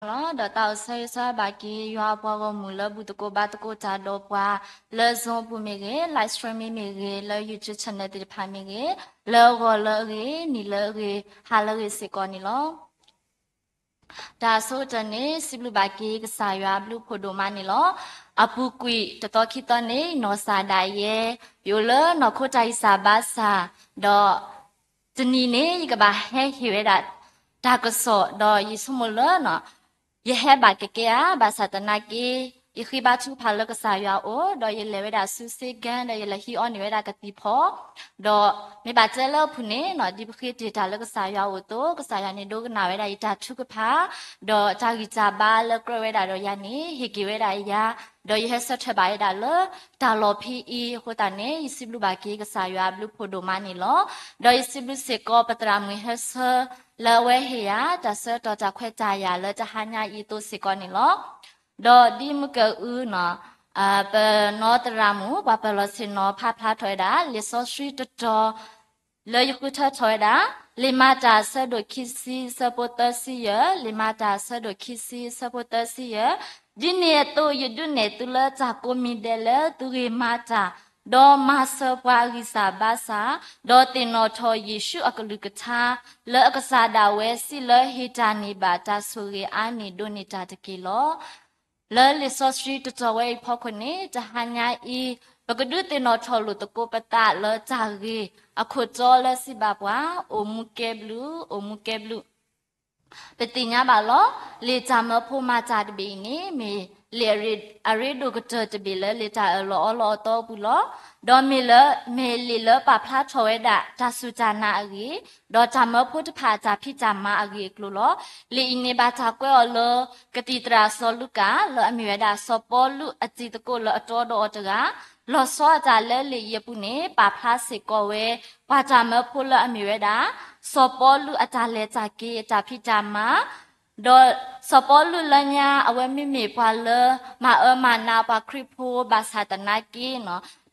လီၤ. ဒီးတၢ်အိၣ်ဆၢဂ့ၤဆၢဝါဘၣ်က့ၤ ယွၤအပှၤဂီၢ်မုၢ်လၢဘူၣ်သကိးဘါသကိးတၢ်ဒီးပှၤ လၢ Zoom အပူၤမ့ၢ်ဂ့ၤ, live streaming မ့ၢ်ဂ့ၤ, လၢ YouTube channel သ့ၣ်တဖၣ်မ့ၢ်ဂ့ၤ, လၢဂီၤလၢအဂ့ၤ, နံၤလၢအဂ့ၤ, ဟါလၢအဂ့ၤစ့ၢ်ကီးန့ၣ်လီၤ. တၢ်ဆိကတၢၢ်န့ၣ် စံးဘျုးဘၣ်က့ၤကစၢ်ယွၤအဘျုးအဖှိၣ်ဒိၣ်မးန့ၣ်လီၤ. အပူၤကွံာ်တသီခံသီန့ၣ် ယနီၢ်ကစၢ်ဒၣ်ယဲ ယအိၣ်လၢနီၢ်ခိတၢ်ဂံၢ်စၢ်ဘါစၢ်, ဒီး တနံၤန့ၣ် ယကဘၣ်ဟဲဟ့ၣ်ဝဲဒၣ် တၢ်ကစီၣ် ဒီးယဆိကမိၣ်လၢ ယဟဲဘၣ်ကကဲဧါ, ဘၣ်ဆၣ်သနာ်က့ ယဃ့ဘါထုကဖၣ်လၢကစၢ်ယွၤအအိၣ်, ဒီးယလဲၤဝဲဒၣ်ဆူစ့ကၤ, ဒီးယလဲၤဟံးအီန့ၢ်ဝဲဒၣ်ကသံၣ်ဖီ, ဒီးမ့ၢ်ဘၣ်တဲလၢအပူၤန့ၣ် ဒ်ပဃ့တ့ၢ်တၢ်လၢကစၢ်ယွၤအအိၣ်အသိး ကစၢ်ယွၤန့ၣ်ဒိကနၣ်ဝဲဒၣ်ယတၢ်ထုကဖၣ်, ဒီးတၢ်ဂံၢ်တၢ်ဘါလၢကြၢးဝဲဒၣ်ဒီးယၤန့ၣ် ဟ့ၣ်က့ၤဝဲဒၣ်ယၤ, ဒီးယဟဲဆၢထၢၣ်ဘၣ်ဝဲဒၣ်လၢ တၢ်လီၢ်ဖဲအံၤအဃိသတးန့ၣ် ယစံးဘျုးဘၣ်က့ၤကစၢ်ယွၤအဘျုးအဖှိၣ်ဒိၣ်မးန့ၣ်လီၤ. ဒီးယစံးဘျုးစ့ၢ်ကီးပသရၣ်မုၣ်ဟဲဆၢ လၢအဝဲဟ့ၣ်ယၤတၢ်ဆၢကတီၢ်တၢ်ခွဲးတၢ်ယာ်လၢတဟါညါအံၤအသိးစ့ၢ်ကီးန့ၣ်လီၤ. ဒီးဒ်မုၢ်ကၢၢ်အု ပနီၢ်သရၣ်မုၣ် ပှၤပၢၤလီၢ်ဆ့ၣ်နီၤ ဖးဖျါထီၣ်ဝဲဒၣ် လံာ်စီဆှံတတီၤ လၢယဃုထၢထီၣ်ဝဲဒၣ် လံာ်မၤတၢ်အဆၢဒိၣ်ခံဆံအဆၢဖိသၢဆံယဲၢ်, လံာ်မၤတၢ်အဆၢဒိၣ်ခံဆံအဆၢဖိသၢဆံယဲၢ်, ဒ်န့ၣ်အသိးယဒုးနဲၣ်သုလၢတၢ်ကိးမံၤဒဲးလၢသုဂ့ၤမၤတၢ်, ဒီးမၤစၢၤပှၤအဂံၢ်စၢ်ဘါစၢ်, ဒီးသ့ၣ်နီၣ်ထီၣ်ယ့ၣ်ၡူးအကလုၢ်ကထါ, လၢအကစၢ်ဒၣ်ဝဲစံးလၢဟ့ၣ်တၢ်န့ၢ်ဘၣ်တၢ်ဆိၣ်ဂ့ၤအါန့ၢ်ဒိးန့ၢ်တၢ်တက့ၢ်လီၤ. လၢလံာ်စီဆှံတတီၤဝဲအံၤဖီခိၣ်န့ၣ် တဟါညါအံၤ ပကဒုးသ့ၣ်နီၣ်ထီၣ်လိာ်သကိးပသးလၢတၢ်ဂ့ၢ်အခိၣ်တီလၢစံးဘၣ်ပှၤ အိၣ်မူကဲဘျုး, အိၣ်မူကဲဘျုး. ပသ့ၣ်ညါဘၣ်လီၤ. လံာ်တၢ်မၢဖိမၤတၢ်တဘ့ၣ်အံၤန့ၣ် မ့ၢ်လံာ်အရ့ဒိၣ်ကတၢၢ်တဘ့ၣ်လၢ လံာ်တၢ်အၢၣ်လီၤအီလီၤအသီအပူၤလီၤ. ဒီးမ့ၢ်လၢ မ့ၢ်လံာ်လၢပာ်ဖျါထီၣ်ဝဲဒၣ် တၢ်စူၢ်တၢ်နာ်အဂ့ၢ်, ဒီးတၢ်မၢဖိတဖၣ်အတၢ်ဖံးတၢ်မၤအဂ့ၢ်အကျိၤလီၤ. လံာ်အံၤန့ၣ် ဘၣ်တၢ်ကွဲးအီၤလၢ ကသံၣ်သရၣ်စီၤလူၤကၣ် လၢအမ့ၢ်ဝဲဒၣ်စီၤပီလူးအတံၤသကိးလၢအတီဒီးအီၤတဂၤ, လီၤဆီအတၢ်လၢလံာ်အံၤအပူၤန့ၣ် ပာ်ဖျါစ့ၢ်ကီးဝဲ ပှၤတၢ်မၢဖိလၢအမ့ၢ်ဝဲဒၣ် စီၤပီလူးအတၢ်လဲၤတၢ်က့ၤအတၢ်ဖံးတၢ်မၤ, ဒီးစီၤပီလူးလၢညါ အဝဲမ့မ့ၢ်ပှၤလၢ မၤအၢမၤနးပှၤခရံာ်ဖိ ဘၣ်ဆၣ်သနာ်က့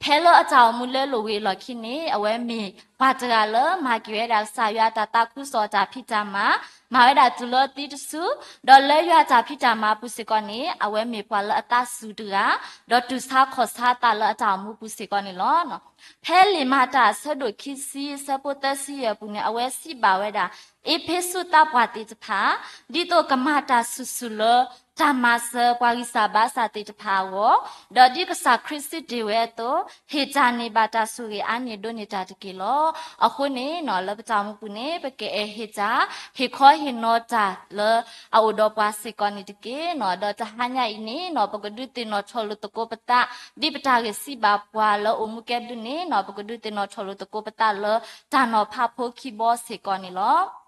ဖဲလၢအတၢ်အိၣ်မူလဲလိာ်ဝံၤအလီၢ်ခံန့ၣ် အဝဲမ့ၢ်ပှၤတဂၤလၢ မၤက့ၤဝဲဒၣ်ကစၢ်ယွၤအတၢ်သးခုကစီၣ်အတၢ်ဖံးတၢ်မၤ, မၤဝဲဒၣ်တုၤလၢသံတစု, ဒီးလၢယွၤအတၢ်ဖံးတၢ်မၤအပူၤစ့ၢ်ကီးန့ၣ် အဝဲမ့ၢ်ပှၤလၢအသးစူၤတဂၤ, ဒီးတူၢ်ဆါခီၣ်ဆါသးလၢအတၢ်အိၣ်မူပူၤစ့ၢ်ကီးန့ၣ်လီၤ. ဖဲလံာ်မၤတၢ်အဆၢဒိၣ်ခံဆံအဆၢဖိသၢဆံယဲၢ်အပူၤန့ၣ် အဝဲစံးဘၣ်ဝဲဒၣ် အ့းဖ့းစူးသးပှၢ်သ့ၣ်တဖၣ် ဒ်သိးကမၤတၢ်ဆူၣ်ဆူၣ်လၢ တၢ်မၤစၢၤပှၤဂံၢ်စၢ်ဘါစၢ်သ့ၣ်တဖၣ်အဂီၢ်, ဒီးဒ်ကစၢ်ခရံာ်စံးတ့ၢ်ဝဲအသိး, ဟ့ၣ်တၢ်န့ၢ်ဘၣ်တၢ်ဆိၣ်ဂ့ၤအါန့ၢ်ဒိးန့ၢ်တၢ်တက့ၢ်လီၤ. အဃိန့ၣ် လၢပတၢ်အိၣ်မူပူၤန့ၣ် ပကအဲၣ်ဟ့ၣ်တၢ်, ဟ့ၣ်ခီဟ့ၣ်နီၤတၢ်လၢအအိၣ်ဒီးပှၤစ့ၢ်ကီးန့ၣ်တက့ၢ်. ဒီးတဟါညါအံၤန့ၣ် ပကဒုးသ့ၣ်နီၣ်ထီၣ်လိာ်သကိးပသး, ဒ်ပတၢ်ဂ့ၢ်စံးဘၣ်ပှၤလၢအိၣ်မူကဲဘျုးန့ၣ် ပကဒုးသ့ၣ်နီၣ်ထီၣ်လိာ်သကိးပသးလၢ တၢ်နီၤဖးဖိခံဘီစ့ၢ်ကီးန့ၣ်လီၤ.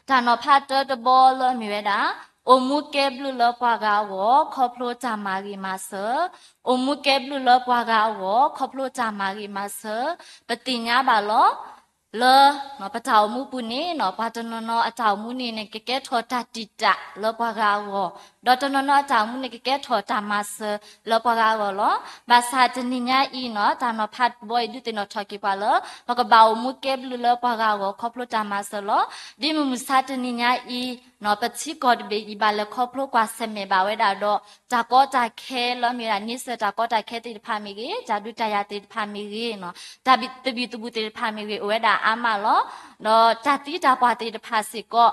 တၢ်နီၤဖးတၢတဘီလၢအမ့ၢ်ဝဲဒၣ်, အိၣ်မူကဲဘျုးလၢပှၤဂၤအဂီၢ် ခီဖျိတၢ်မၤဂ့ၤမၤစၢၤ, အိၣ်မူကဲဘျုးလၢပှၤဂၤအဂီၢ် ခီဖျိတၢ်မၤဂ့ၤမၤစၢၤ, ပသ့ၣ်ညါဘၣ်လီၤ. လၢ ပတၢ်အိၣ်မူပူၤန့ၣ် ပှၤတနီၤနီၤအတၢ်အိၣ်မူန့ၣ်န့ၣ် ကကဲထီၣ်တၢ်တံာ်တာ်လၢပှၤဂၤအဂီၢ်, ဒီးတနီၤနီၤအတၢ်အိၣ်မူန့ၣ် ကကဲထီၣ်တၢ်မၤစၢၤလၢပှၤဂၤအဂီၢ်လီၤ. ဘၣ်ဆၣ်တနံၤညါအံၤန့ၣ် တၢ်နီၤဖးတဘီအံၤဒုးသ့ၣ်နီၣ်ထီၣ်က့ၤပှၤလၢ ပကဘၣ်အိၣ်မူကဲဘျုးလၢပှၤဂၤအဂီၢ် ခီဖျိတၢ်မၤစၢၤလီၤ. ဒ်မုၢ်မဆါတနံၤညါအံၤ ပထံကီၢ်တဘ့ၣ်အံၤ ဘၣ်လဲၤခီဖျိကွၢ်ဆၢၣ်မဲာ်ဘၣ်ဝဲဒၣ်ဒီး တၢ်ကီတၢ်ခဲလၢအမ့ၢ်ဝဲဒၣ် န့ဆၢၣ်တၢ်ကီတၢ်ခဲသ့ၣ်တဖၣ်မ့ၢ်ဂ့ၤ, တၢ်ဒုးတၢ်ယၤသ့ၣ်တဖၣ်မ့ၢ်ဂ့ၤ, တၢ်သဘံၣ်သဘုၣ်သ့ၣ်တဖၣ်မ့ၢ်ဂ့ၤ အိၣ်ဝဲဒၣ်အါမးလီၤ. ဒီးတၢ်သံတၢ်ပှၢ်သ့ၣ်တဖၣ်စ့ၢ်ကီး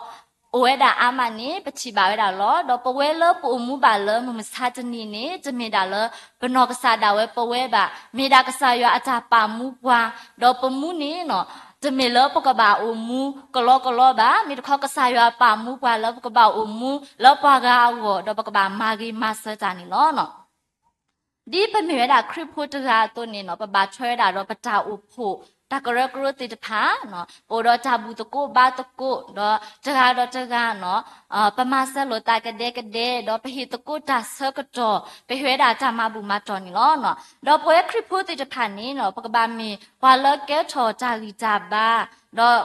အိၣ်ဝဲဒၣ်အါမးန့ၣ် ပထံၣ်ဘၣ်ဝဲဒၣ်လီၤ. ဒီးပဝဲလၢပအိၣ်မူဘၣ်လၢမုၢ်မဆါတနံၤန့ၣ် တမ့ၢ်ဒၣ်လၢ ပနီၢ်ကစၢ်ဒၣ်ဝဲပဝဲဘၣ်, မ့ၢ်ဒၣ်ကစၢ်ယွၤအတၢ်ပာ်မူပှၤ, ဒီးပမူန့ၣ် တမ့ၢ်လၢပကဘၣ်အိၣ်မူကလီကလီဘၣ်, မ့ၢ်တခီကစၢ်ယွၤပာ်မူပှၤလၢပကဘၣ်အိၣ်မူလၢပှၤဂၤအဂီၢ် ဒီးပကဘၣ်မၤဂ့ၤမၤစၢၤတၢ်န့ၣ်လီၤ. ဒ်ပမ့ၢ်ဝဲဒၣ်ခရံာ်ဖိတဂၤအသိးန့ၣ် ပဘၣ်ထွဲဝဲဒၣ်ဒီးပတၢ်အိၣ်ဖှိၣ် တၢ်ကရၢကရိသ့ၣ်တဖၣ်, ပအိၣ်ဒီးတၢ်ဘူၣ်သကိးဘါသကိး ဒီးတဂၤဒီးတဂၤ ပမၤစၢၤလိာ်သးကဒဲကဒဲ ဒီးပဟ့ၣ်သကိးတၢ်ဆၢကတီၢ် ပဟ့ၣ်ဝဲဒၣ်တၢ်မၤဘူၣ်မၤတီၢ်န့ၣ်လီၤ. ဒီးပဝဲခရံာ်ဖိသ့ၣ်တဖၣ်န့ၣ် ပကဘၣ်မ့ၢ်ပှၤလၢကဲထီၣ်တၢ်ဂံၢ်တၢ်ဘါ ဒီး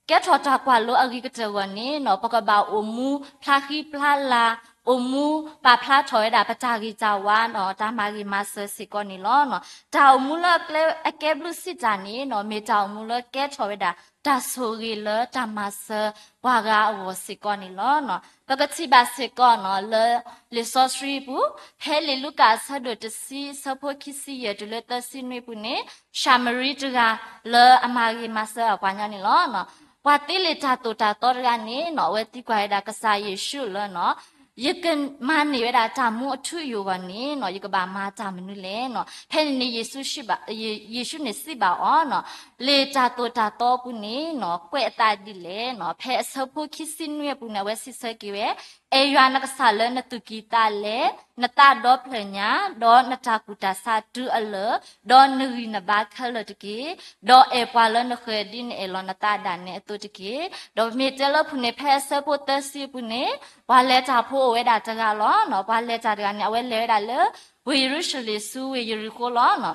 ကဲထီၣ်တၢ်ကွၢ်လိအဂ့ၤကတၢၢ်အဂီၢ်န့ၣ် ပကဘၣ်အိၣ်မူဖျါဃံဖျါလၤ, အိၣ်မူပာ်ဖျါထီၣ်ဝဲဒၣ်ပတၢ်ဂ့ၤတၢ်ဝါ တၢ်မၤဂ့ၤမၤစၢၤစ့ၢ်ကီးန့ၣ်လီၤ. တၢ်အိၣ်မူလၢအကဲဘျုးစံးတၢ်န့ၣ် မ့ၢ်တၢ်အိၣ်မူလၢကဲထီၣ်ဝဲဒၣ် တၢ်ဆိၣ်ဂ့ၤလၢတၢ်မၤစၢၤပှၤဂၤအဂီၢ်စ့ၢ်ကီးန့ၣ်လီၤ. ပကထံၣ်ဘၣ်စ့ၢ်ကီးနီၤ လၢလံာ်စီဆှံပူၤ, ဖဲလံာ်လူၤကၣ်အဆၢဒိၣ်တဆံ အဆၢဖိခံဆံယဲၢ်တုၤလၢသၢဆံနွံပူၤန့ၣ်, ၡၤမရံတဂၤလၢအမၤဂ့ၤမၤစၢၤအပှၤညီန့ၣ်လီၤ. ပှၤသ့လံာ်တၢ်သိၣ်တၢ်သီတဂၤန့ၣ်နီၤ အဝဲသံကွၢ်ဝဲဒၣ်ကစၢ်ယ့ၣ်ၡူးလၢနီၤ ယကမၤန့ၢ်ဝဲဒၣ်တၢ်မူအထူအယိာ်အဂီၢ်န့ၣ်နီၤ ယကဘၣ်မၤတၢ်မနုၤလဲၣ်နီၤ. ဖဲန့ၣ်န့ၣ် ယ့ၣ်ၡူးစံးဘၣ်, ယ့ၣ်ၡူးန့ၣ်စံးဘၣ်အီၤနီၤ, လံာ်တၢ်သိၣ်တၢ်သီပူၤန့ၣ်နီၤ ကွဲးအသးဒ်လဲၣ်နီၤ. ဖဲအဆၢဖိခံဆံနွံအပူၤန့ၣ် အဝဲစံးဆၢက့ၤဝဲ, အဲၣ်ယွၤနကစၢ်လၢနသူၣ်ကံၢ်သးလဲ, နသးဒီဖျၢၣ်ညါ, ဒီးနတၢ်ကူၣ်တၢ်ဆးတုၤအလၢာ်, ဒီးနဂံၢ်နဘါခဲလၢာ်တက့ၢ်. ဒီးအဲၣ်ပှၤလၢနဃၢၤဒ်နအဲၣ်လီၤနသးဒၣ်နဲအသိးတက့ၢ်. ဒီးပမ့ၢ်တဲလၢအပူၤန့ၣ် ဖဲအဆၢဖိသၢဆံအပူၤန့ၣ်, ပှၤလဲၤတၢ်ဖိအိၣ်ဝဲဒၣ်တဂၤလီၤ. ပှၤလဲၤတၢ်တဂၤန့ၣ် အဝဲလဲၤဝဲဒၣ်လၢ ဝ့ၢ်ယရူၤၡလ့ၣ်ဆူဝ့ၢ်ယရံၣ်ဃိလီၤ.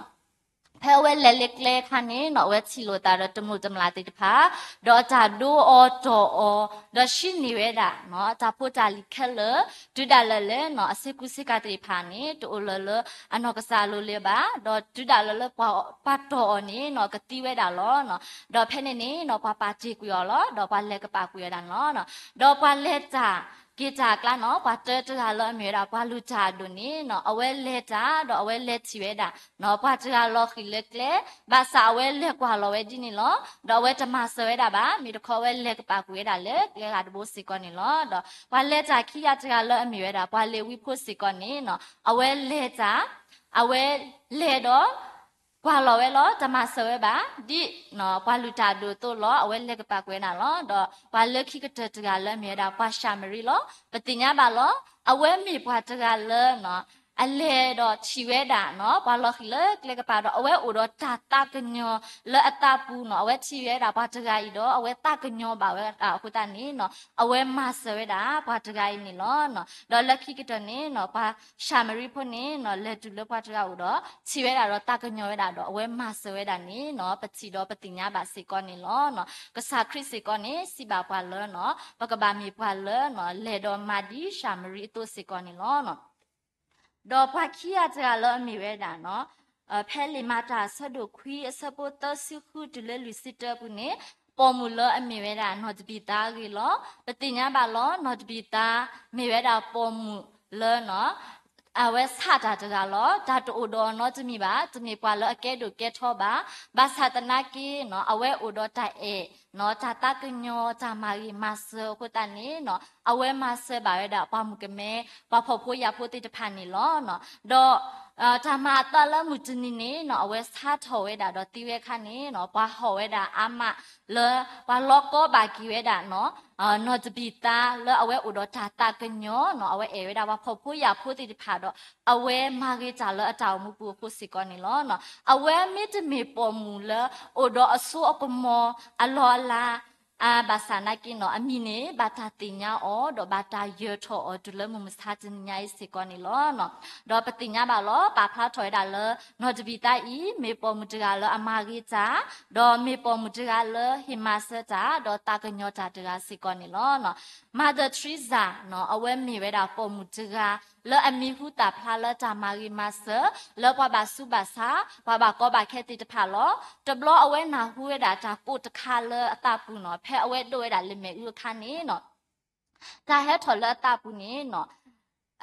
ဖဲအဝဲလဲၤလၢကျဲအခါန့ၣ်နီၤ အဝဲထံၣ်လိာ်သးဒီးတမျိာ်တမျာ်သ့ၣ်တဖၣ်, ဒီးတၢ်ဒိအီၤတီၢ်အီၤ, ဒီးဟံးန့ၢ်ဝဲဒၣ်နီၤ တၢ်ဖိတၢ်လံၤခဲလၢာ်, တုၤဒၣ်လဲာ်လၢနီၤ အဆ့ကူဆ့ကၤသ့ၣ်တဖၣ်န့ၣ် တအိၣ်လၢၤလၢအနီၢ်ကစၢ်အလိၤလၢၤဘၣ်, ဒီးတုၤဒၣ်လဲာ်လၢပှၤတီၢ်အီၤန့ၣ်နီၤ ကသံဝဲဒၣ်လီၤ. ဒီးဖဲန့ၣ်န့ၣ်နီၤ ပှၤပာ်တ့ၢ်ကွံာ်အီၤလီၤ, ဒီးပှၤလဲၤကပာ်ကွံာ်ဝဲဒၣ်န့ၣ်လီၤ. ဒီးပှၤလဲၤတၢ်က့ၤတၢ်အကျါနီၤ ပှၤတၢတဂၤလၢအမ့ၢ်ဝဲဒၣ်ပှၤလုၢ်တၢ်အဒိၣ်န့ၣ်နီၤ အဝဲလဲၤတၢ်ဒီးအဝဲလဲၤထံၣ်ဝဲဒၣ်နီၤ ပှၤတဂၤလီၤဃံၤလၢကျဲ, ဘၣ်ဆၣ်အဝဲလဲၤကွၢ်လီၤဝဲဒ်န့ၣ်လီၤ. ဒီးအဝဲတမၤစၢၤဝဲဒၣ်ဘၣ်, မ့ၢ်တခီအဝဲလဲၤကပာ်ကွံာ်ဝဲဒၣ်လၢကျဲဂၤတဘိစ့ၢ်ကီးန့ၣ်လီၤ. ဒီးပှၤလဲၤတၢ်ခံဂၤတဂၤလၢအမ့ၢ်ဝဲဒၣ်ပှၤလ့ၤဝံဖိစ့ၢ်ကီးန့ၣ်နီၤ အဝဲလဲၤတၢ်, အဝဲလဲၤဒီး ကွၢ်လီၤဝဲလီၤ, တမၤစၢၤဝဲဘၣ်, ဒ်နီၤပှၤလုၢ်တၢ်အဒိၣ်အသိးလီၤ အဝဲလဲၤကပာ်ကွံာ်ဝဲဒၣ်လီၤ. ဒီးပှၤလၢခံကတၢၢ်တဂၤလၢအမ့ၢ်ဝဲဒၣ်ပှၤၡၤမရံလီၤ. ပသ့ၣ်ညါဘၣ်လီၤ, အဝဲမ့ၢ်ပှၤတဂၤလၢနီၤ အလဲၤဒီးထံၣ်ဝဲဒၣ်နီၤ ပှၤလီၤဃံၤလၢကျဲကပၤဒီး အဝဲအိၣ်ဒီးတၢ်သးကညီၤလၢအသးပူၤနီၤ အဝဲထံၣ်ဝဲဒၣ်ပှၤတဂၤအံၤဒီး အဝဲသးကညီၤဘၣ်ဝဲဒၣ်အဃိသတးန့ၣ်နီၤ အဝဲမၤစၢၤဝဲဒၣ်ပှၤတဂၤအံၤန့ၣ်လီၤ. ဒီးလၢခံကတၢၢ်န့ၣ်နီၤ ပှၤၡၤမရံဖိန့ၣ်နီၤ လဲၤတုၤလၢပှၤတဂၤအအိၣ်ဒီး ထံၣ်ဝဲဒၣ်ဒီးသးကညီၤဝဲဒၣ်ဒီး အဝဲမၤစၢၤဝဲဒၣ်န့ၣ်နီၤ ပထံၣ်ဒီးပသ့ၣ်ညါဘၣ်စ့ၢ်ကီးန့ၣ်လီၤ. ကစၢ်ခရံာ်စ့ၢ်ကီးန့ၣ် စံးဘၣ်ပှၤလၢနီၤ ပကဘၣ်မ့ၢ်ပှၤလၢနီၤ လဲၤဒီးမၤဒ်ၡၤမရံအသိးစ့ၢ်ကီးန့ၣ်လီၤ. ဒီးပှၤခံဂၤတဂၤလၢအမ့ၢ်ဝဲဒၣ်နီၤ ဖဲလံာ်မၤတၢ်အဆၢဒိၣ်ခွံအဆၢဖိသၢဆံဃုတုၤလၢလွံၢ်ဆံတၢအပူၤန့ၣ် ပိာ်မုၣ်လၢအမ့ၢ်ဝဲဒၣ်နီၢ်တဘံၣ်သါအဂ့ၢ်လီၤ. ပသ့ၣ်ညါဘၣ်လီၤ နီၢ်တဘံၣ်သါ မ့ၢ်ဝဲဒၣ်ပိာ်မုၣ်လၢနီၤ အဝဲဆးတၢ်တဂၤလီၤ. တၢ်တအိၣ်ဒီးအီၤနီတမံၤဘၣ်, တမ့ၢ်ပှၤလၢအကဲဒိၣ်ကဲထီဘၣ်. ဘၣ်ဆၣ်သနာ်က့နီၤ အဝဲအိၣ်ဒီးတၢ်အဲၣ်နီၤ တၢ်သးကညီၤ တၢ်မၤဂ့ၤမၤစၢၤအဃိသတးန့ၣ်နီၤ အဝဲမၤစၢၤဘၣ်ဝဲဒၣ်ပှၤမုၣ်ကမဲ ပှၤဖှီၣ်ဖိယာ်ဖိသ့ၣ်တဖၣ်န့ၣ်လီၤ. ဒီး တၢ်မၤအသးလၢမုၢ်တနံၤန့ၣ်နီၤ အဝဲဆါထီၣ်ဝဲဒၣ်ဒီးသံဝဲအခါန့ၣ်နီၤ ပှၤဟီၣ်ဝဲဒၣ်အါမးလၢ ပှၤလီၤကီဘၣ်က့ၤဝဲဒၣ်နီၤ နီၢ်တဘံၣ်သါလၢအဝဲအိၣ်ဒီးတၢ်သးကညီၤနီၤ အဝဲအဲၣ်ဝဲဒၣ်ပှၤဖှီၣ်ဖိယာ်ဖိသ့ၣ်တဖၣ်ဒီး အဝဲမၤဂ့ၤတၢ်လၢအတၢ်အိၣ်မူပူၤအဃိစ့ၢ်ကီးန့ၣ်လီၤ. အဝဲမ့တမ့ၢ်ပိာ်မုၣ်လၢ အိၣ်ဒီးအစိအကမီၤအလီၢ်အလၤ ဘၣ်ဆၣ်သနာ်က့နီၤ အမံၤန့ၣ် ဘၣ်တၢ်သ့ၣ်ညါအီၤ ဒီးဘၣ်တၢ်ယၢၤထီၣ်အီၤတုၤလၢမုၢ်မဆါတနံၤညါအံၤစ့ၢ်ကီးန့ၣ်လီၤ. ဒီးပသ့ၣ်ညါဘၣ်လီၤ ပာ်ဖျါထီၣ်ဝဲဒၣ်လၢ နီၢ်တဘံၣ်သါအံၤ မ့ၢ်ပိာ်မုၣ်တဂၤလၢအမၤဂ့ၤတၢ်, ဒီးမ့ၢ်ပိာ်မုၣ်တဂၤလၢဟ့ၣ်မၤစၢၤတၢ် ဒီးသးကညီၤတၢ်တဂၤစ့ၢ်ကီးန့ၣ်လီၤ. Mother Teresa နီၤ အဝဲမ့ၢ်ဝဲဒၣ်ပိာ်မုၣ်တဂၤ လၢအမံၤဟူသၣ်ဖျါလၢတၢ်မၤဂ့ၤမၤစၢၤ လၢပှၤဘၣ်ဆူးဘၣ်ဆါ ပှၤဘၣ်ကီဘၣ်ခဲသ့ၣ်တဖၣ်လီၤ. တဘျီအဝဲနၢ်ဟူဝဲဒၣ်တၢ်ကိးတခါလၢအသးပူၤနီၤ ဖဲအဝဲဒိၣ်ဝဲဒၣ်လၢမ့ၣ်အူအခါန့ၣ်နီၤ တၢ်ဟဲထီၣ်လၢအသးပူၤန့ၣ်နီၤ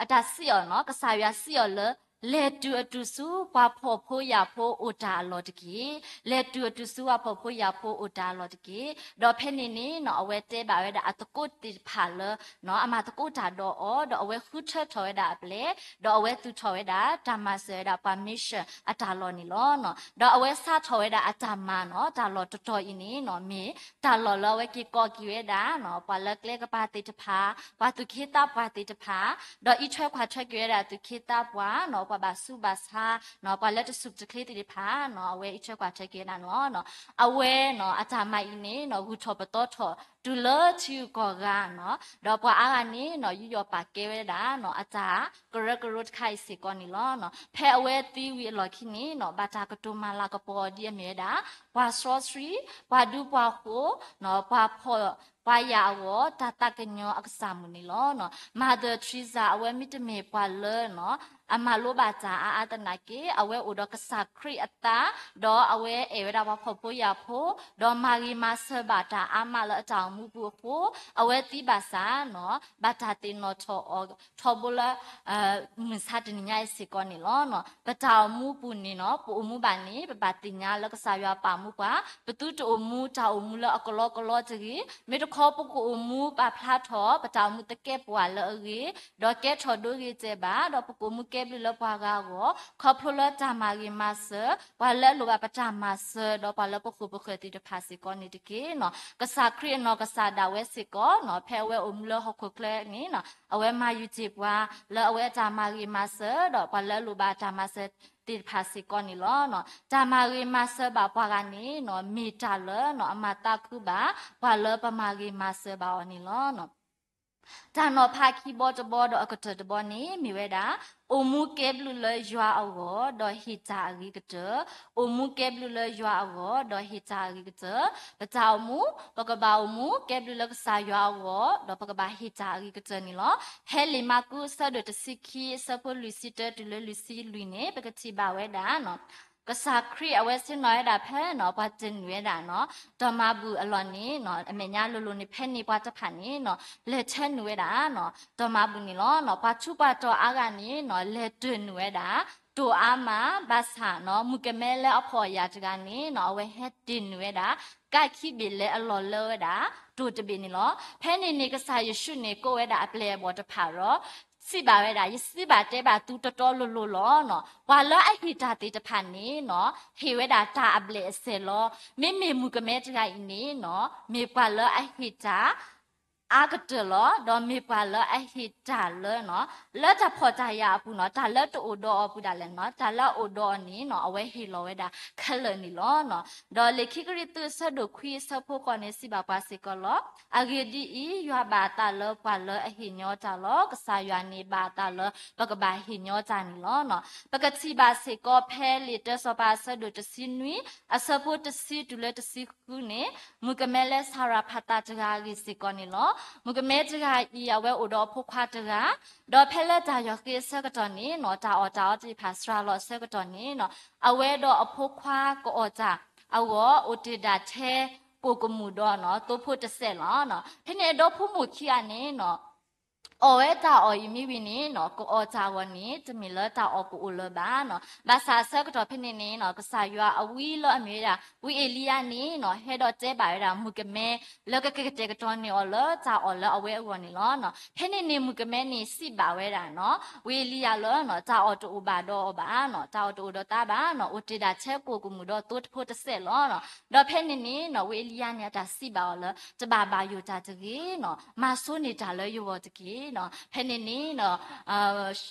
အတၢ်စံးအီၤနီၤ ကစၢ်ယွၤစံးအီၤလၢ လဲၤတုၤအတုၤဆူပှၤဖှီၣ်ဖိယာ်ဖိအိၣ်တၢ်အလီၢ်တက့ၢ်. လဲၤတုၤအတုၤဆူပှၤဖှီၣ်ဖိယာ်ဖိအိၣ်တၢ်အလီၢ်တက့ၢ်. ဒီးဖဲန့ၣ်န့ၣ်နီၤ အဝဲတဲဘၣ်ဝဲဒၣ်အသကိးသ့ၣ်တဖၣ်လၢ နီၤ အမၤသကိးတၢ်ဒီးအီၤ ဒီးအဝဲဃုထၢထီၣ်ဝဲဒၣ်အပျဲၢ် ဒီးအဝဲသူၣ်ထီၣ်ဝဲဒၣ် တၢ်မၤစၢၤဝဲဒၣ်ပှၤ mission အတၢ်လီၢ်န့ၣ်လီၤ. ဒီးအဝဲစးထီၣ်ဝဲဒၣ်အတၢ်မၤနီၤ တၢ်လီၢ်တတီၤအံၤန့ၣ်နီၤ မ့ၢ်တၢ်လီၢ်လၢအဝဲက့ၤကိးက့ၤဝဲဒၣ်နီၤ ပှၤလၢကျဲကပၤသ့ၣ်တဖၣ် ပှၤသူၣ်က့သးပှၢ်သ့ၣ်တဖၣ် ဒီးအံးထွဲကွၢ်ထွဲက့ၤဝဲဒၣ်သူၣ်က့သးပှၢ်နီၤ ပှၤဘၣ်ဆူးဘၣ်ဆါနီၤ ပှၤလၢတစူၢ်တချ့သ့ၣ်တဖၣ်နီၤ အဝဲအံးထွဲကွၢ်ထွဲက့ၤဝဲဒၣ်န့ၣ်လီၤ. အဝဲနီၤ အတၢ်မၤအံၤန့ၣ်နီၤ ဂုၢ်ထီၣ်ပသီထီၣ် တုၤလၢထံဂုၤကီၢ်ဂၤနီၤ ဒီးပှၤအါဂၤန့ၣ်နီၤ ယူးယီၣ်ပာ်ကဲဝဲဒၣ်နီၤ အတၢ်ကရၢကရိတခါအံၤစ့ၢ်ကီးန့ၣ်လီၤ. ဖဲအဝဲသံဝံၤအလီၢ်ခံန့ၣ်နီၤ ဘၣ်တၢ်ကတိၤမၤလၤကပီၤအီၤဒ်အမ့ၢ်ဝဲဒၣ် ပှၤစီဆှံ ပှၤဒူပှၤဃိၤနီၤ ပှၤဖှီၣ်ပှၤယာ်အဂီၢ် တၢ်သးကညီၤအကစၢ်မုၣ်န့ၣ်လီၤ. Mother Teresa အဝဲမ့တမ့ၢ်ပှၤလၢနီၤ အမၤလိဘၣ်တၢ်အါအါသနာ်က့ အဝဲအိၣ်ဒီးကစၢ်ခရံာ်အသး, ဒီးအဝဲအဲၣ်ဝဲဒၣ်ပှၤဖှီၣ်ဖိယာ်ဖိ, ဒီးမၤဂ့ၤမၤစၢၤဘၣ်တၢ်အါမးလၢအတၢ်အိၣ်မူပူၤအဃိ, အဝဲသံဘၣ်ဆၣ်န့ၣ် ဘၣ်တၢ်သ့ၣ်နီၣ်ထီၣ်အီၤထီဘိလၢ မုၢ်ဆါတနံၤညါအံၤစ့ၢ်ကီးန့ၣ်လီၤ. ပတၢ်အိၣ်မူပူၤန့ၣ်န့ၣ် ပအိၣ်မူဘၣ်န့ၣ် ပဘၣ်သ့ၣ်ညါလၢကစၢ်ယွၤပာ်မူပှၤ, ပသုတအိၣ်မူတၢ်အိၣ်မူလၢအကလီကလီတဂ့ၤ, မ့ၢ်တခီပကအိၣ်မူပာ်ဖျါထီၣ် ပတၢ်အိၣ်မူသကဲးပဝးလၢအဂ့ၤ, ဒီးကဲထီၣ်ဒိဂ့ၤတဲဘၣ်, ဒီးပကအိၣ်မူကဲဘျုးလၢပှၤဂၤအဂီၢ်, ခီဖျိလၢတၢ်မၤဂ့ၤမၤစၢၤ, ပှၤလၢအလိၣ်ဘၣ်ပတၢ်မၤစၢၤ ဒီးပှၤလၢပဃိၣ်ပဃၢၤသ့ၣ်တဖၣ်စ့ၢ်ကီးန့ၣ်တက့ၢ်. ကစၢ်ခရံာ်အနီၢ်ကစၢ်ဒၣ်ဝဲစ့ၢ်ကီးန့ၣ် ဖဲအဝဲအိၣ်မူလၢဟီၣ်ခိၣ်ချၢန့ၣ် အဝဲမၤယုၢ်တ့ၢ်ပှၤ လၢအဝဲအတၢ်မၤဂ့ၤမၤစၢၤ ဒီးပှၤလၢအလိၣ်ဘၣ်တၢ်မၤစၢၤသ့ၣ်တဖၣ်စ့ၢ်ကီးန့ၣ်လီၤ. တၢ်မၤဂ့ၤမၤစၢၤဘၣ်ပှၤဂၤန့ၣ် မ့ၢ်တၢ်လၢအမၤသးခုဘၣ် ပှၤလၢပမၤဂ့ၤမၤစၢၤဘၣ်အီၤန့ၣ်လီၤ. တၢ်နီၤဖးခံဘီတဘီဒီးအကတၢၢ်တဘီန့ၣ် မ့ၢ်ဝဲဒၣ် အိၣ်မူကဲဘျုးလၢယွၤအဂီၢ် ဒီးဟ့ၣ်တၢ်အဂ့ၤကတၢၢ်, အိၣ်မူကဲဘျုးလၢယွၤအဂီၢ် ဒီးဟ့ၣ်တၢ်အဂ့ၤကတၢၢ်. ပတၢ်အိၣ်မူ ပကဘၣ်အိၣ်မူကဲဘျုးလၢကစၢ်ယွၤအဂီၢ် ဒီးပကဘၣ်ဟ့ၣ်တၢ်အဂ့ၤကတၢၢ်န့ၣ်လီၤ. ဖဲလံာ်မၢ်ကူးအဆၢဒိၣ်တဆံခံ အဆၢဖိလွံၢ်ဆံတၢတုၤလၢလွံၢ်ဆံလွံၢ်န့ၣ် ပကထံၣ်ဘၣ်ဝဲဒၣ် ကစၢ်ခရံာ်အဝဲဆ့ၣ်နီၤဝဲဒၣ်ဖဲန့ၣ် ပှၤတနုာ်ဝဲဒၣ်န့ၣ် တၢ်မၤဘူၣ်အလီၢ်န့ၣ် အမဲာ်ညါလိၤလိၤန့ၣ် ဖဲန့ၣ်ပှၤတဖၣ်န့ၣ် လဲၤထၢနုာ်ဝဲဒၣ် တၢ်မၤဘူၣ်န့ၣ်လီၤ. ပှၤထူးပှၤတီၤအါဂၤန့ၣ် လဲၤတၢၢ်နုာ်ဝဲဒၣ် တိၢ်အါမး ဘၣ်ဆၣ် မုၣ်ကမဲလၢအဖှီၣ်အယာ်တဂၤန့ၣ် အဝဲဟဲတ့ၢ်နုာ်ဝဲဒၣ် ကးခံဘ့ၣ်လဲၤအလီၢ်လၢဝဲဒၣ် တိၢ်တဘ့ၣ်န့ၣ်လီၤ. ဖဲန့ၣ်န့ၣ် ကစၢ်ယ့ၣ်ၡူးန့ၣ် ကိးဝဲဒၣ်အပျဲၢ်အဘီၣ်တဖၣ်ဒီး စံးဘၣ်ဝဲဒၣ် ယစံးဘၣ်တဲဘၣ်သုတီတီလိၤလိၤလီၤ. ပှၤလၢအဟ့ၣ်တၢ်သ့ၣ်တဖၣ်န့ၣ် ဟ့ၣ်ဝဲဒၣ်တၢ်အဘျဲၣ်အစဲၤလီၤ. မ့မ့ၢ်မုၣ်ကမဲတဂၤအံၤန့ၣ် မ့ၢ်ပှၤလၢအဟ့ၣ်တၢ် အါကတၢၢ်လီၤ. ဒီးမ့ၢ်ပှၤလၢအဟ့ၣ်တၢ်လၢ လၢတၢ်ဖှီၣ်တၢ်ယာ်အပူၤန့ၣ် တၢ်လၢတအိၣ်ဒီးအီၤပူၤဒၣ်လဲာ်န့ၣ် တၢ်လၢအအိၣ်ဒီးအီၤန့ၣ် အဝဲဟ့ၣ်လီၤဝဲဒၣ်ခဲလၢာ်န့ၣ်လီၤ. ဒီးလံာ်ခံကရံၣ်သူးအဆၢဒိၣ်ခွံအဆၢဖိဃိးန့ၣ် စံးဘၣ်ပှၤစ့ၢ်ကီးလီၤ. အဂ့ၢ်ဒ်အံၤ, ယွၤဘၣ်အသးလၢပှၤလၢအဟ့ၣ်ညီတၢ်လီၤ. ကစၢ်ယွၤန့ၣ်ဘၣ်အသးလၢပကဘၣ်ဟ့ၣ်ညီတၢ်န့ၣ်လီၤ. ပကထံၣ်ဘၣ်စ့ၢ်ကီးဖဲလံာ်တၢစီၤပၤအဆၢဒိၣ်တဆံနွံ အဆၢဖိတဆံတုၤလၢတဆံဃုန့ၣ် မုၣ်ကမဲလၢစၤရၤဖးသးတဂၤအဂ့ၢ်စ့ၢ်ကီးန့ၣ်လီၤ. မုၣ်ကမဲတဂၤအံၤ အဝဲအိၣ်ဒီးအဖိခွါတဂၤ, ဒီးဖဲလၢတၢ်ယီၤဃ့အဆၢကတီၢ်န့ၣ် တၢ်အီၣ်တၢ်အီသ့ၣ်တဖၣ်စှၤလီၤအဆၢကတီၢ်န့ၣ် အဝဲဒီးအဖိခွါကအီၣ်တၢ်အဂီၢ် အိၣ်တ့ၢ်ဒၣ်ထဲကိၢ်ကမူၣ်ဒီး သိဖိတစဲးလီၤ. ဖဲန့ၣ်အဒီဖိမိၢ်ခံဂၤန့ၣ် အီၣ်ဝဲတၢ်အီၣ်အံၤမ့ၢ်ဝံၤန့ၣ် ကအီၣ်တၢ်အဂီၢ်န့ၣ် တမ့ၢ်လၢတၢ်အီၣ်ကအိၣ်လၢၤဘၣ်. ဘၣ်ဆၣ်အဆၢကတီၢ်ဖဲန့ၣ်န့ၣ် ကစၢ်ယွၤအဝံလၢအမ့ၢ်ဝဲဒၣ် ဝံအ့လံယၤန့ၣ် ဟဲဒီးတဲဘၣ်ဝဲဒၣ်မုၣ်ကမဲ လၢကကတဲာ်ကတီၤန့ၢ်အီၤလၢတၢ်အီၣ်လၢအဝဲအဂီၢ်န့ၣ်လီၤ. ဖဲန့ၣ်န့ၣ်မုၣ်ကမဲန့ၣ်စံးဘၣ်ဝဲဒၣ် ဝံအ့လံယၤလၢ တၢ်အီၣ်တအိၣ်ဘၣ်ဒီးအီၤဘၣ်, တၢ်အီၣ်တအိၣ်ဒီးသးဘၣ်, အိၣ်တ့ၢ်ဒၣ်ထဲကိၢ်ကမူၣ်ဒီးသိတဖိတစဲးလီၤ. ဒီးဖဲန့ၣ်န့ၣ် ဝံအ့လံယၤန့ၣ် အတၢ်စံးဘၣ်အီၤလၢ တဘၣ်ဘၣ်ယိၣ်တၢ်တဂ့ၤ, မၤဆိန့ၢ်တၢ်လၢယဂီၢ်တက့ၢ်. ဖဲန့ၣ်န့ၣ်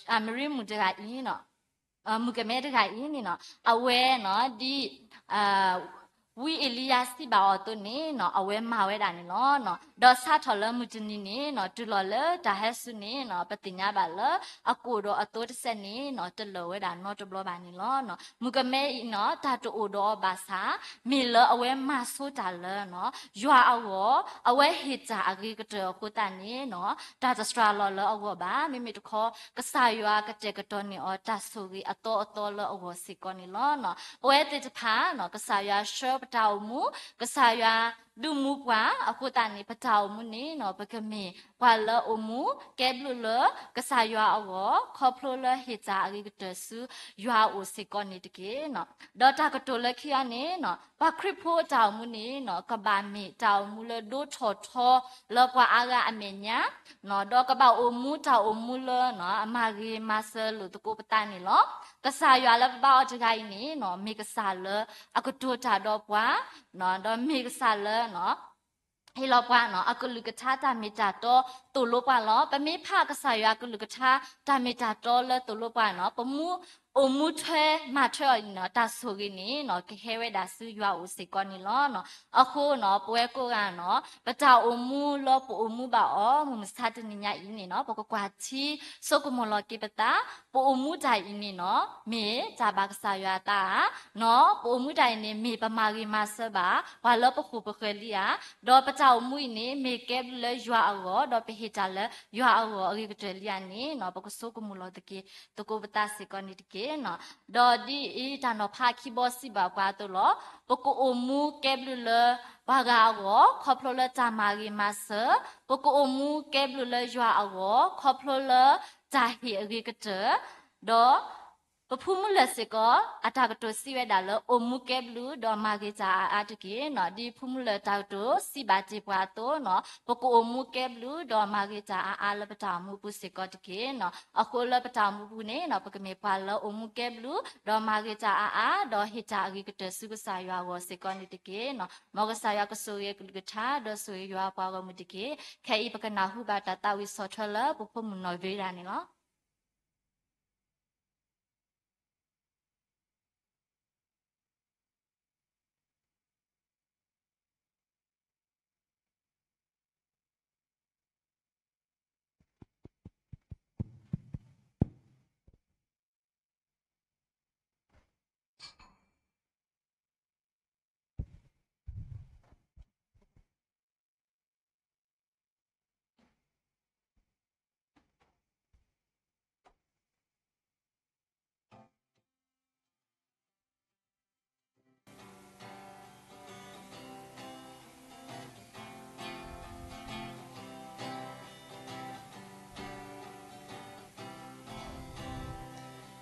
အမရံမုၣ်တဂၤအံၤ မုၣ်ကမဲတဂၤအံၤန့ၣ် အဝဲ ဒ် ဝံအ့လံယၤစံးဘၣ်အီၤအသိးန့ၣ် အဝဲမၤဝဲဒၣ်န့ၣ်လီၤ. ဒီးစးထီၣ်လၢမုၢ်တနံၤန့ၣ် တုၤလီၤလၢတၢ်ဟဲဆူန့ၣ် ပသ့ၣ်ညါဘၣ်လၢ အကိၣ်ဒီးအသိတစဲးန့ၣ် တလၢာ်ဝဲဒၣ်နီတဘျီဘၣ်န့ၣ်လီၤ. မုၣ်ကမဲအံၤန့ၣ် တၢ်တအိၣ်ဒီးအီၤဘၣ်ဆၣ် မ့ၢ်လၢအဝဲမၤဆိတၢ်လၢ ယွၤအဂီၢ် အဝဲဟ့ၣ်တၢ်အဂ့ၤကတၢၢ်အဃိသတးန့ၣ် တၢ်တစှၤလီၤလၢအဂီၢ်ဘၣ်. မ့မ့ၢ်တခီ ကစၢ်ယွၤကတဲာ်ကတီၤန့ၢ်အီၤတၢ်ဆိၣ်ဂ့ၤအသီအသီလၢအဂီၢ်စ့ၢ်ကီးန့ၣ်လီၤ. ပဝဲသ့ၣ်တဖၣ် ကစၢ်ယွၤဆှၢပတၢ်အိၣ်မူ ကစၢ်ယွၤဒုးမူပှၤအဃိသတးန့ၣ် ပတၢ်အိၣ်မူန့ၣ် ပကမ့ၢ်ပှၤလၢအိၣ်မူကဲဘျုးလၢကစၢ်ယွၤအဂီၢ် ခီဖျိလၢဟ့ၣ်တၢ်အဂ့ၤကတၢၢ်ဆူယွၤအအိၣ်စ့ၢ်ကီးန့ၣ်တက့ၢ်. ဒီးတၢ်ကတိၤလၢခံအံၤန့ၣ် ပှၤခရံာ်ဖိအတၢ်အိၣ်မူန့ၣ် ကဘၣ်မ့ၢ်တၢ်အိၣ်မူလၢဒိထီၣ်ထီလၢပှၤအါဂၤအမဲာ်ညါ ဒီးကဘၣ်အိၣ်မူတၢ်အိၣ်မူလၢ အမၤဂ့ၤမၤစၢၤလိာ်သကိးပသးန့ၣ်လီၤ. ကစၢ်ယွၤလၢပဘါအီၤတဂၤအံၤန့ၣ် မ့ၢ်ကစၢ်လၢအကတိၤတၢ်ဒီးပှၤ ဒီးမ့ၢ်ကစၢ်လၢ ဟ့ၣ်လီၤပှၤ အကလုၢ်ကထါတၢ်မ့ၢ်တၢ်တီသိၣ်လိပှၤလီၤ. ပမ့ၢ်ဖးကစၢ်ယွၤအကလုၢ်ကထါ တၢ်မ့ၢ်တၢ်တီလၢသိၣ်လိပှၤန့ၣ် ပမူ အိၣ်မူထွဲမၤထွဲအီၤအံၤန့ၣ် တၢ်ဆိၣ်ဂ့ၤန့ၣ် ကဟဲဝဲဒၣ်ဆူယွၤအအိၣ်စ့ၢ်ကီးန့ၣ်လီၤ. အဃိန့ၣ် ပဝဲကိးဂၤန့ၣ် ပတၢ်အိၣ်မူလၢပအိၣ်မူဘၣ်အီၤ မုၢ်မဆါတနံၤညါအံၤန့ၣ် ပကကွၢ်ထံဆိကမိၣ်လီၤက့ၤပသး, ပအိၣ်မူတၢ်အံၤန့ၣ် မ့ၢ်တၢ်ဘၣ်ကစၢ်ယွၤအသးဧါ, ပအိၣ်မူတၢ်အံၤန့ၣ် မ့ၢ်ပမၤဂ့ၤမၤစၢၤဘၣ် ပှၤလၢပဃိၣ်ပဃၢၤလံဧါ, ဒီးပတၢ်အိၣ်မူအံၤန့ၣ် မ့ၢ်ကဲဘျုးလၢယွၤအဂီၢ် ဒီးပဟ့ၣ်တၢ်လၢယွၤအဂီၢ်အဂ့ၤကတၢၢ်လံဧါန့ၣ် ပကဆိကမိၣ်လီၤသကိး သကိးပသးစ့ၢ်ကီးန့ၣ်တက့ၢ်. ဒီးဒ်အံၤ တၢ်နီၤဖးခံဘီစံးဘၣ်ပှၤအသိးလီၤ. ပကအိၣ်မူကဲဘျုးလၢပှၤဂၤအဂီၢ် ခီဖျိလၢတၢ်မၤဂ့ၤမၤစၢၤ, ပကအိၣ်မူကဲဘျုးလၢယွၤအဂီၢ် ခီဖျိလၢတၢ်ဟ့ၣ်အဂ့ၤကတၢၢ်, ဒီးပဖုမူလၢ်စ့ၢ်ကီး အတၢ်ကတိၤစံးဝဲဒၣ်လၢ အိၣ်မူကဲဘျုး ဒီးမၤဂ့ၤတၢ်အါအါတက့ၢ်. ဒ်ဖုမူလၢ်တၢ်ကတိၤစံးဘၣ်တ့ၢ်ပှၤအသိးန့ၣ် ပကအိၣ်မူကဲဘျုး ဒီးမၤဂ့ၤတၢ်အါအါလၢပတၢ်အိၣ်မူပူၤစ့ၢ်ကီးတက့ၢ်. အဃိလၢပတၢ်အိၣ်မူပူၤန့ၣ် ပကမ့ၢ်ပှၤလၢအိၣ်မူကဲဘျုး ဒီးမၤဂ့ၤတၢ်အါအါ ဒီးဟ့ၣ်တၢ်အဂ့ၤကတၢၢ်ဆူကစၢ်ယွၤအဂီၢ်စ့ၢ်ကီးန့ၣ်တက့ၢ်. မ်ကစၢ်ယွၤကဆိၣ်ဂ့ၤအကလုၢ်ကထါ ဒီးဆိၣ်ဂ့ၤယွၤပှၤဂီၢ်မုၢ်တက့ၢ်. ခဲအံၤပကနၢ်ဟူဘၣ်တၢ်သးဝံၣ်ဆီၣ်ထွဲလၢ ပဖိမုၣ်နီၢ်ဝ့ဒၣ်န့ၣ်လီၤ.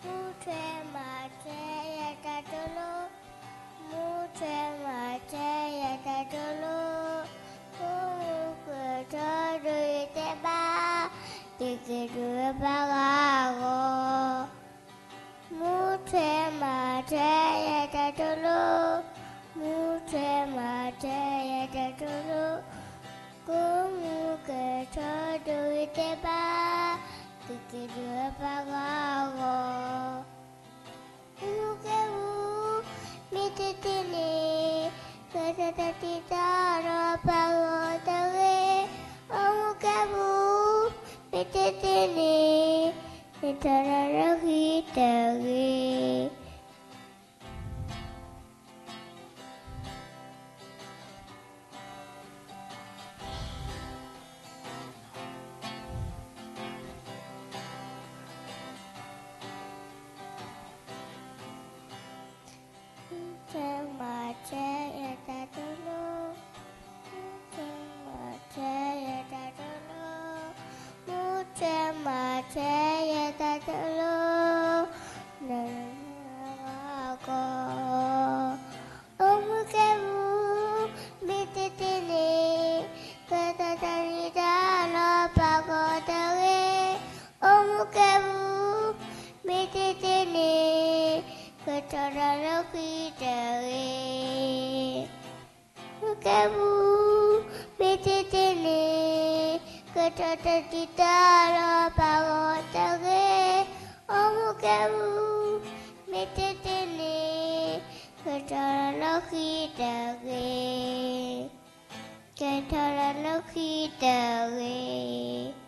မူထွဲမၤထွဲယတၢ်တလိၣ်, မူထွဲမၤထွဲယတၢ်တလိၣ်, ကိးမူကဲထီၣ်ဒိၣ်ယတဲဘၣ်, က့ၤက့ၤဒိၣ်ဝဲပှၤဂၤအဂီၢ်. မူထွဲမၤထွဲယတၢ်တလိၣ်, မူထွဲမၤထွဲယတၢ်တလိၣ်, ကိးမူကဲထီၣ်ဒိၣ်ယတဲဘၣ်, က့ၤက့ၤဒိၣ်ဝဲပှၤဂၤအဂီၢ်. အိၣ်မူကဲပူၤ မ့ၢ်တသ့န့ၣ်, ကဲထီၣ်တၢ်တံာ်တာ်ဒီးပှၤဂီၢ်တဂ့ၤ. အိၣ်မူကဲပူၤ မ့ၢ်တသ့န့ၣ်, ကဲထီၣ်တၢ်လၢဃံတဂ့ၤ. မူထွဲမၤထွဲယတၢ်တလိၣ်, မူထွဲမၤထွဲယတၢ်တလိၣ်, မူထွဲမၤထွဲယတၢ်တလိၣ်, နဂီၢ်. အိၣ်မူကဲပူၤ မ့ၢ်တသ့န့ၣ်, ကဲထီၣ်တၢ်တံာ်တာ်ဒီးပှၤဂီၢ်တဂ့ၤ. အိၣ်မူကဲပူၤ မ့ၢ်တသ့န့ၣ်, ကဲထီၣ်တၢ်လၢဃံတဂ့ၤ. အိၣ်မူကဲပူၤ မ့ၢ်တသ့န့ၣ်, ကဲထီၣ်တၢ်တံာ်တာ်ဒီးပှၤဂီၢ်တဂ့ၤ. အိၣ်မူကဲပူၤ မ့ၢ်တသ့န့ၣ်, ကဲထီၣ်တၢ်လၢဃံတဂ့ၤ. ကဲထီၣ်တၢ်လၢဃံတဂ့ၤ.